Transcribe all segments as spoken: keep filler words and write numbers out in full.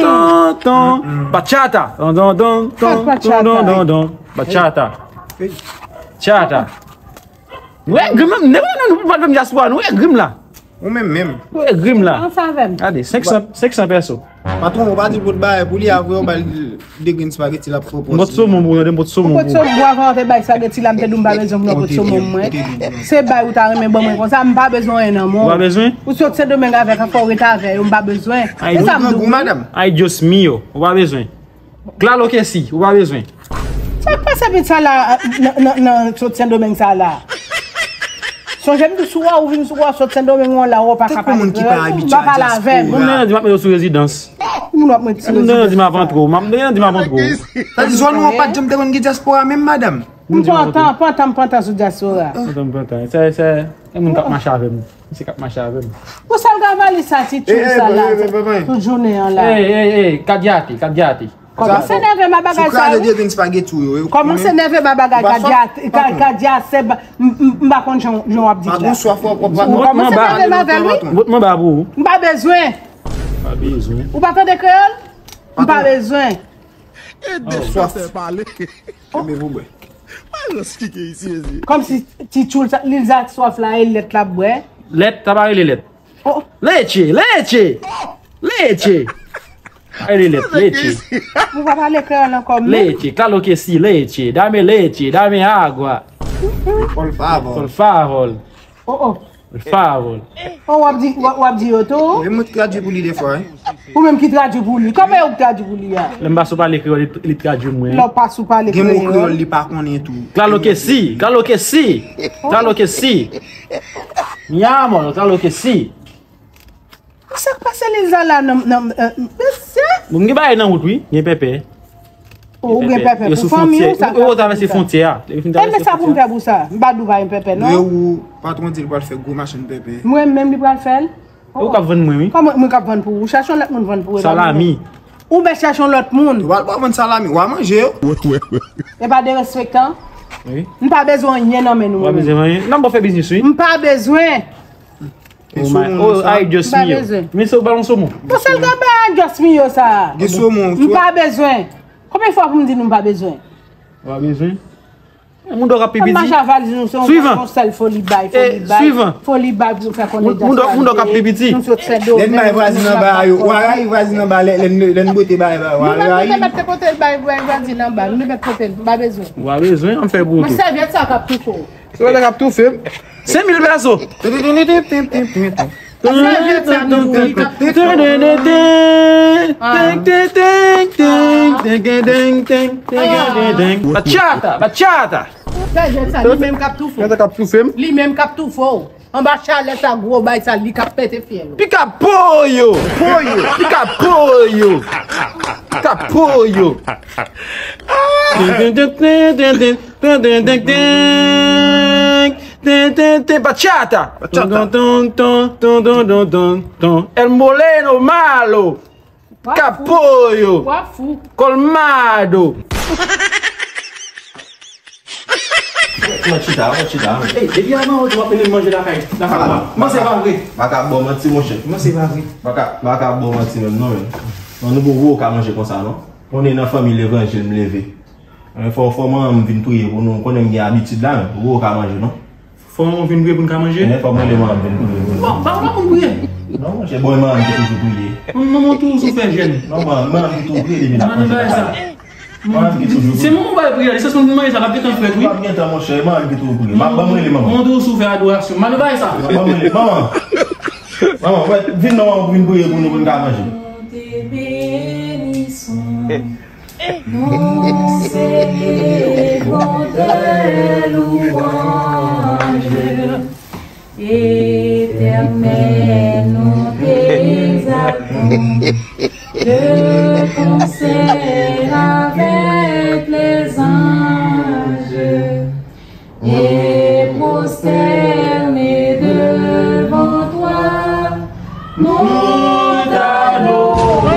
ton, ton. Bachata. Ton, ton, ton, ton, ton, ton, ton, ton. Bachata. Bachata. Nou wè grim la, nou wè nan nou pa fè dyaspora, nou wè grim la. Ou menm menm. Nou wè grim la. Ansanm avè m. Gade, senk san, senk san pèso. Patwon, ou pa di l pot bagay pou li, apre ou ba l de grenn spageti l ap pran pòz. M pot somon pou ou, m pot somon pou ou. Ou pot somon, ou avan te bay spageti la, m te di w m pa bezwen pou nou pot somon mwen. Se bay ou ta renmen ban mwen konsa, m pa bezwen anyen nan men w. Ou pa bezwen? Ou sot Sendomeng avèk, fò w ret avè yo, m pa bezwen. E sa m di w. Ay, Dios mío, ou pa bezwen. Klalo ke si, ou pa bezwen. Sa k pase vit sa la nan, nan, nan sot Sendomeng sa la? Sonje m di sou a, ou vin sou a, sot Sendomeng ou la, ou pa ka pale kreyòl, ou pa pale avè m. Moun nan di m ap met yo sou rezidans. Moun ap met sou rezidans. Moun nan di m ap antre w, moun nan di m ap antre w. Sa di zòn ou an pa t janm te konn gen dyaspora menm, madanm? M pantan, pantan, m pantan sou dyaspora. Pantan, m pantan. Se, se, e moun k ap mache avè m. Se k ap mache avè m. Pou sal gavali sa, ti tchoul sa la, tout jounen an la. Ey, ey, ey, kadyate, kadyate. Kòmanse nève m a bagay sa wi. Kòmanse nève m a bagay kadyate, kadyase, m pa konn jan w ap di la. Kòmanse nève m avè l wi. M pa bezwen. M pa bezwen. Ou pa tande kreyòl? M pa bezwen. Ede pastè pale. Kenbe pou bwè. Mwen reskike isi, Jezi. Kòmsi ti tchoul sa, li sa swaf la, e lèt l ap bwè. Lèt, sa pa rele lèt. Oh. Leche, leche, leche. Pa rele lèt, leche. Ou pa pale kreyòl ankò menm. Leche, claro que sí, leche, dame leche, dame agua. Por favor. Por favor. Oh, oh. Por favor. Oh, w ap di, w ap, w ap di yo tou? Wi, mwen tradui pou li defwa, wi. Ou menm ki tradui pou li. Kòman yo tradui pou li a? Lè m pa sou pale kreyòl, li, li tradui mwen. Lè w pa sou pale kreyòl. Gen mo kreyòl li pa konnen tou. Claro que sí, claro que sí. Claro que sí. Mi amor, claro que sí. Sa k pase Lil Zala nan, nan, mesye? Bon, m gen bagay nan wout wi, gen pèpè. Oh, ou gen pèpè pou fanmi w, sa k ap fè sa? Yo travèse fwontyè a. Enben sa pou m fè pou sa? M pa di w pa gen pèpè non. Yo, patwon di l pral fè gwo machann pèpè. Mwen menm li pral fè l? E ou k ap vann mwen wi. Kòman mwen k ap vann pou ou? Chache yon lòt moun vann pou ou. Salami. Ou bèt chache yon lòt moun. Ou pral vann salami, w a manje yo. E pa derespektan? Wi. M pa bezwen anyen nan men nou. Ou pa bezwen anyen? N ap fè biznis wi. M pa bezwen. Oh my, oh, ay, Dios mío. Mesye, ou ba yon somon. Pou sèl gaba a, Dios mío sa. Gen somon. M pa bezwen. Konbyen fwa pou m di nou m pa bezwen? Ou pa bezwen? Moun dòk ap pipiti. Mache a valiz nou se yon sèl foli bay, foli bay. Foli bay pou nou fè konnen moun dòk ap pipiti. Nou sot Sendomeng. Lè n bay vwazin anba a yo. Ou a rayi vwazin anba lè, lè n, lè n pote bay ba yo. Ou a rayi. Nou mèt te pote bay, bay vwazin anba. Nou mèt pote l. M pa bezwen. Ou pa bezwen, an m fè pou ou tou. Men sèvyèt sa k ap toufe w. Se pa sa k ap toufe m. Senk mil pèso. Bachata, bachata. Li menm k ap toufe w. Li menm k ap toufe w. Anba chalè sa, gwo bay sa, li k ap pete fyèl ou. Pica pollo! Pollo! Pica pollo! Pica pollo! Bachata. Bachata. El Moreno Malo. Capollo. Colmado. Mwen chita, mwen chita. Ey, depi avan ou di w ap mennen m manje lakay, lakay ou a. Mwen se pa vre. Pa ka ba w manti, monchè. Mwen se pa vre. Pa ka, pa ka ba w manti menm non, men. Non, nou bon, ou ka manje konsa, non. Konnen nan fanmi levanjil m leve. Fò, fò manman m vin priye pou nou. Konnen m gen abitid la, men. Ou ka manje, non? Fò manman vin priye pou n ka manje? Fò mwen manman vin priye pou nou. Bon, pa manman m priye. Non, monchè, bon, manman m te toujou priye. Manman, manman toujou fè jèn. Non, manman, manman m te toujou priye depi n ap manje lakay. Manman ki toujou priye. Se manman bay priye, li se sou manje sa, l ap gentan frèt, wi. L ap gentan, monchè, manman ki toujou priye. Manman toujou fè adorasyon. Manman bay sa. Manman, manman, wè, vin non, manman, pou vin priye pou nou, pou n ka manje. Te beni son non, Senyè, bon Louange. Éternel, nous t'exaltons, de concert avec les anges, et prosternés devant toi, nous t'adorons,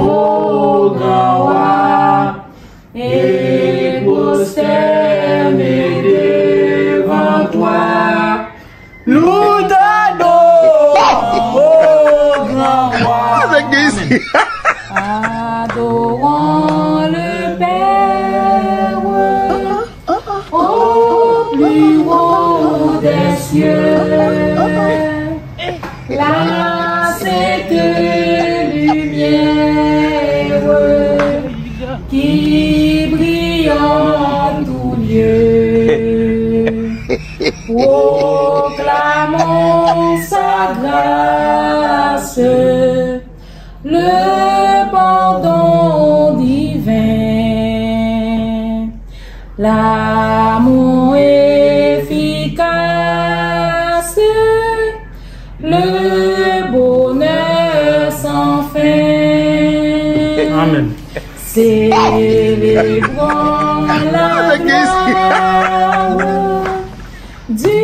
ô grand roi. Et prosternés devant toi, nous t'adorons, ô grand roi. Adorons le Père au plus haut des cieux. La sainte lumière qui brille en tout lieu. Proclamons sa grâce, le pardon divin, l'amour efficace, le bonheur sans fin. Amen. Célébrons la gloire du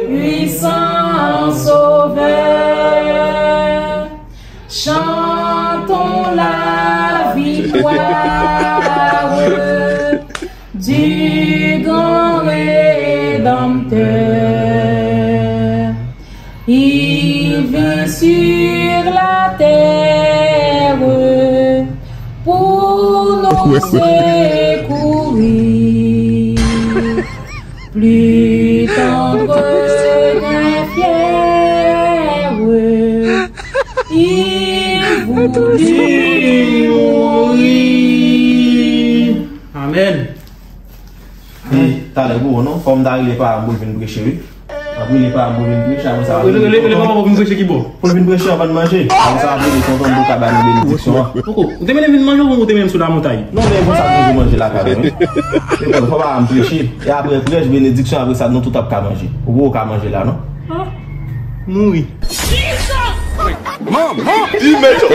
puissant Sauveur. Chantons la victoire du grand Rédempteur. Il vint sur la terre pour nous secourir. Plus tendre qu'un fier, il voulut mourir. Amen. E talè gwo non, fò m ta rele paran m pou l vin preche wi. M ap rele paran m pou l vin preche, apre sa m ap rele tonton m pou l vin preche ki bò? Pou l vin preche anvan n manje. Apre sa m ap rele tonton m pou l ka ba nou benediksyon an. Poko, ou te mennen m vin manje ou te mennen m sou lamontay? Non, men konsa m toujou manje lakay mwen wi. E bon, fò paran m preche. E apre prèch, benediksyon, apre sa nou tout ap ka manje. Ou poko ka manje la non. Ah, mouri. Manman! Di mèt yo!